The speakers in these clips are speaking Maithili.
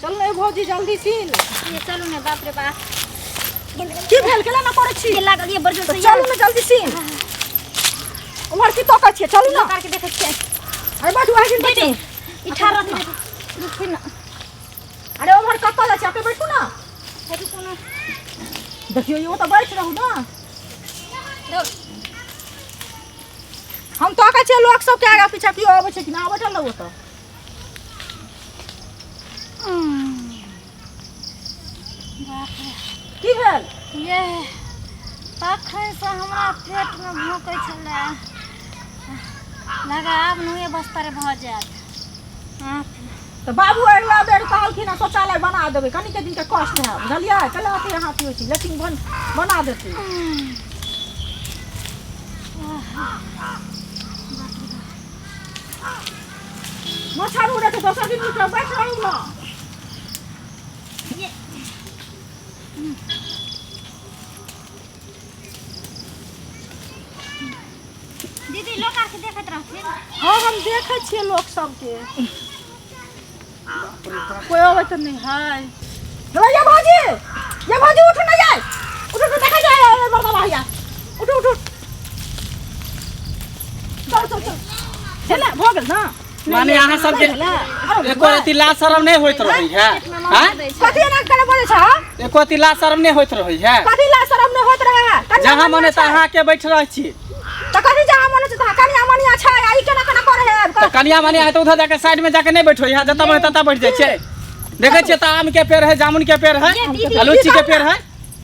चल ने भौजी जल्दी सीन। ये चलू ने, बाप रे बाप। की भेल, केला ना करै छी? ये लागल ये बड़ जोर तऽ से। चलू ने जल्दी सीन। उम्हर की तकै छियै? चलू ने। करके देखै छियै। अरे बैठू, आइ दिन दीदी, बैठू। ई ठाढ़ रहथिन, रुकथिन ना। अरे उम्हर कतऽ जाइ छी? अपने बैठू ने। हे, रुकू ना। देखियौ, यो तऽ बैठ रहू ने। दौड़। हम तकै छियै लोक सबके आगा पीछा केओ अबै छै कि ना। बैठल रहू ओतऽ। बाप रे! की भेल? ये तखनसँ हमरा पेटमे भोंकै छलै, लगा आब नहिए बस्तर भऽ जायत। हाँ। तऽ बाबू अगिला बेर कहलखिन हँ शौचालय बना देबै, कनिके दिनके कष्ट है, बुझलियै? कला अथी अहाँ अथी होइ छै, लेट्रिन बना देतै। मच्छर उड़े छै, दोसर दिन उठि बैठ रहू ने। दीदी, लोक आरके देखैत रहथिन। हँ, हम देखै छियै लोक सबके, कोइ अबै तऽ नहि है। हेलो, ये भौजी, ये भौजी, उठू ना ये, उठू उठू, देखै जाय मर्दवा भैया। उठू उठू, चल चल चल, चल, भऽ गेल ना। माने अहाँ सबके एको रति लाज शरम नहि होइत रहै है? आँय? कथी एना केना बजै छ? एको रति लाज शरम नहि होइत रहै है? कथी लाज शरम नहि होइत रहै है? कनिया जहाँ मनिया मने छै। तहाँ के बैठ रहै छी। तऽ कथी जहाँ मन छै तहाँ? कनिया मनिया छै आ ई केना केना करै है? तऽ कनिया मनिया है तऽ उधर जाके साइड में जाके नहि बैठो है, जतऽ मन ततऽ बैठ जाइ छै। देखै छियै तऽ आम के पेड़ है, जामुन के पेड़ है, ये दीदी, आ लीची के पेड़ है।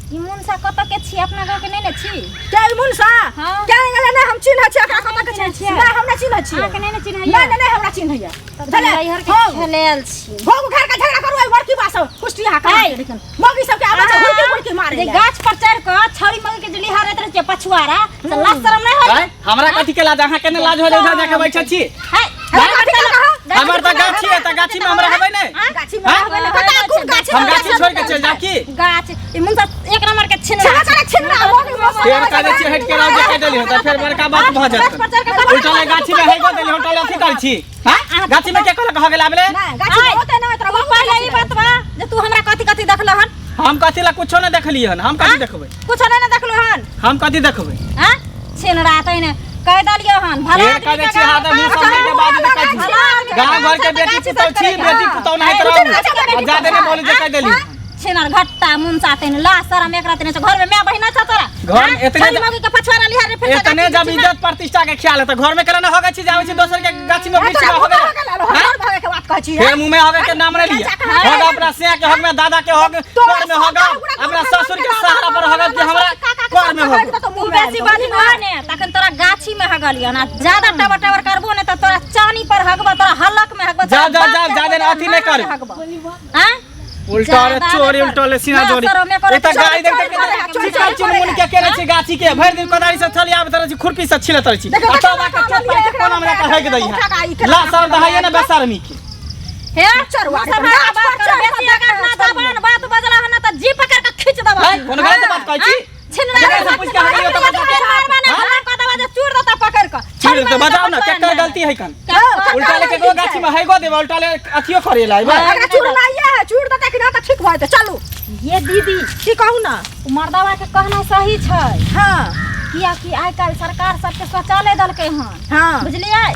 ई मुनसा कतऽ के छी? अपना गाँव के नहि ने छी? के ई मुनसा? हाँ। के गेलै? नहि हम चिन्है छियै एकरा। कतऽ के चिन्है छै? छियै? नहि, हम नहि चिन्है छियै। अहाँके नहि ने चिन्हैया? नहि नहि नहि, हमरा चिन्हैया। तब बुझलियै? नैहर के हँ। खेलायल छी। भोग उखाड़ के झगड़ा करू एहि बड़की बात सब कुश्ती अहाँ कहाँ है। के देखन मौगी सबके आबै छै हुड़की हुड़की मारे जे लए। गाछ पर चढ़ कऽ छड़ी मौगी के जे लिहारैत रहै छै पछुआरा, से लाज शरम नहि होय? आँय? हमरा कथी के लाज? अहाँ के ने लाज हो जाय उधर जाके बैठल छी? है। हे, गाछी के कहाँ? हमर तऽ गाछी है, तऽ गाछी में हमरा हेबै नहि? गाछी में रहबै ने, कतऽ कोन गाछी? हम गाछी छोड़ के चलि जायब की? गाछ ई मुनसा एक नंबर के छिनरा। छिनरा करे, छिनरा, मौगी मौसा। फेर कहै छी हटि के रह जे कहि देली, तऽ फेर बड़का बात भऽ गाछ पर जायत। चढ़ कऽ उल्टा ले गाछी में हेगो देली, उल्टा ले अथी करै छी। हाँ, गाछी में के कहलक हो गेल आबले? नहि, गाछी में होतै नहि, तोरा तू बाबू पहिले ई बतबा जे तू हमरा कथी कथी देखल हन? हम कथी ला कुछो नहि देखलियै हन। हम कथी देखबै? कुछो नहि ने देखलो हन? हम कथी देखबै? हाँ, छिनरा तैने कह देलियो हन भला फेर आदमी कहै के छी हाथ मुँह सामने के बाद देखै छी। भला आदमी के गाँव घर के गाछ बेटी से पुतौह छी, करे। बेटी पुतौह नहीं रहू आ जादे नहि बोली जे कहि देली। छिनर घट्टा मुनसा तैने ला शरम एकरा तैने घर में माय बहिना छ तोरा? घर में एतने छड़ी मौगी के पछुआरा लिहार रे, फिर एतने जब इज्जत प्रतिष्ठा के ख्याल है तऽ घर में केना न होगे छी? जाबै छी दोसर के गाछी में वृक्ष में होगे। घर भागे के बात कहै छी? फेर मुंह में होगे के नाम नहीं लिया। होगा अपना सिया के हक में, दादा के हक कर में होगा, अपना ससुर के सहारा पर होगा कि हमरा कर में होगा। तू बेसी बजबो ने तखन तोरा गाछी में हगलियो ना। ज्यादा टबर टबर करबो ने त तोरा चानी पर हगबो, तोरा हलक में हगबो। जा, जा, जा, जादे अथी नहि करू। हगबो हां। उल्टा रे चोरी, उल्टा ले सीना जोरी। ए त गाड़ी देख देख चिकन चुनमुन के केने छी गाछी के। भरि दिन कोदारी से थली आबैत रहै छी, खुरपी से छिलैत रहै छी, आ तब आके चोट पाइ के कोना मे जाके हगि दै है। ला शरम तऽ हैये ने बेशर्मी के। हे चरुआ सब बात कर, बेसी अगर ना जबान बात बजला हन त जी पकड़ के खींच देबा। है, कोन गलत बात कहै छी? छिनरा। केकरा से पूछि के हगलियो तऽ बता। हमरा कह देबा जे चूर देता पकड़ के। चूर तऽ बताउ ने केकर गलती है कन? उल्टा ले केकरो गाछी में हैगो देबा, उल्टा ले अथियो करे ला आइबा। एकरा चूड़ लाइए है, चूड़ देतै कि ना तऽ ठीक भऽ जेतै। चलू। ये दीदी। की कहू ना? उ मर्दवा के कहना सही छै। हाँ। कियाकि आइ काल्हि सरकार सबके शौचालय देलकै हन। हाँ। बुझलियै?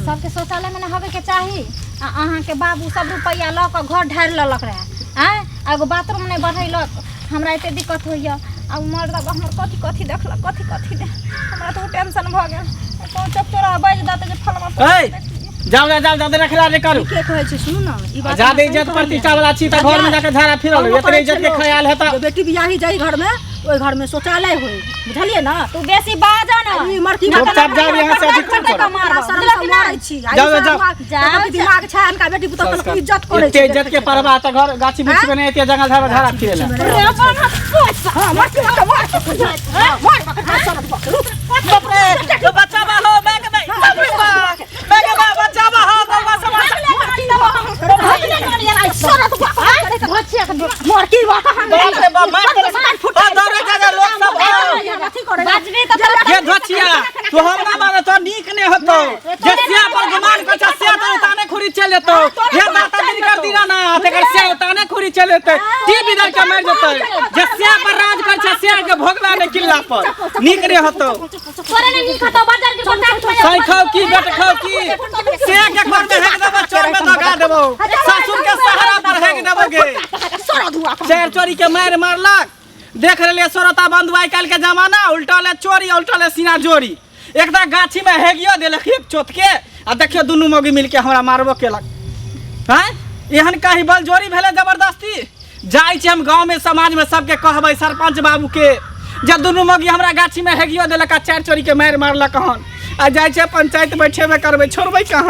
सबके शौचालय मे ने होबे के चाही। आ अहाँके बाबू सब रुपैआ लऽ कऽ घर ढारि लेलक रहए, आँय, आ एगो बाथरूम नहि बढ़ेलक। हमरा एते दिक्कत होइए आ उ मर्दवा हमर कथी कथी देखलक, कथी कथी नहि, हमरा तऽ ओ टेंशन भऽ गेल। कोनो चोरा बाजि देतै जे फलमा ऐ, जाउ जाउ जाउ, जादे रखला नहि करू। के कहै छै, सुनू ना, ई बात जादे अहाँ सही इज्जत कहलियै। प्रतिष्ठा वाला छी तऽ घर में जाके झाड़ा फिरल। हम एतने कहै इज्जत के छै ख्याल है तऽ जे बेटी बियाही जाहि घर में, ओहि घर में शौचालय होय, बुझलियै ना? तू बेसी बाज ना। ई मरती। चुपचाप जाउ यहाँ से, अथी कोन करब? शरम से मरै छी। आ ई जाउ, शरम जाउ। जाउ, कते दिमाग छै अनका बेटी पुतोह के इज्जत करै एते छै। इज्जत के परवाह तऽ घर गाछी वृक्ष में नहि, एते जंगल झाड़ झाड़ा फिरे ला। हां, मरती मत मार, मार पकड़, शरम पकड़। बाप रे, बचावा हो मैं के बाप रे बाप, मैं के बा बचावा हो बाबा सब। मरकी बाप। बाप रे बाप, मार देलक। ओ दौड़े जा लोग सब हो। बाजबी तऽ तोरा ये धचिया, तू हमरा मारे तो नीक नहि होतो। जे सिया पर गुमान कर छ, सिया तो उताने खुरी चल जेतो। ये दाता दिन कर दीना ना तेकर से ताने खुरी चलेतै टीवी दर के मारि जेतै। जे से पर राज कर छै से के भोगला ने किल्ला पर नीक रे होतौ। तोरे ने नीक हतो बाजार के गोटा सही खाओ की बेट खाओ की से के घर में हेक देबो चोर में दगा देबो ससुर के सहारा पर हेक देबो गे। सर धुआ चार चोरी के मार मारलक। देख रहे सोरता बंधु आइ काल्हि के जमाना उल्टा ले चोरी उल्टा ले सीना जोरी। एकटा गाछी में हेगियो देलक एक चोत के आ देखियो दुनू मौगी मिलके हमरा मारबो केलक। हैं एहन कहीं बल जोरी भेलै जबरदस्ती। जाइ छी हम गाँव में समाज में सबके कहबै सरपंच बाबू के जब दुनू मौगी हमरा गाछी में हेगियो देलक आ चारि चोरी के मारि मारलक हन आ जाइ छै पंचायत बैठेबे करबै छोड़बै कहाँ।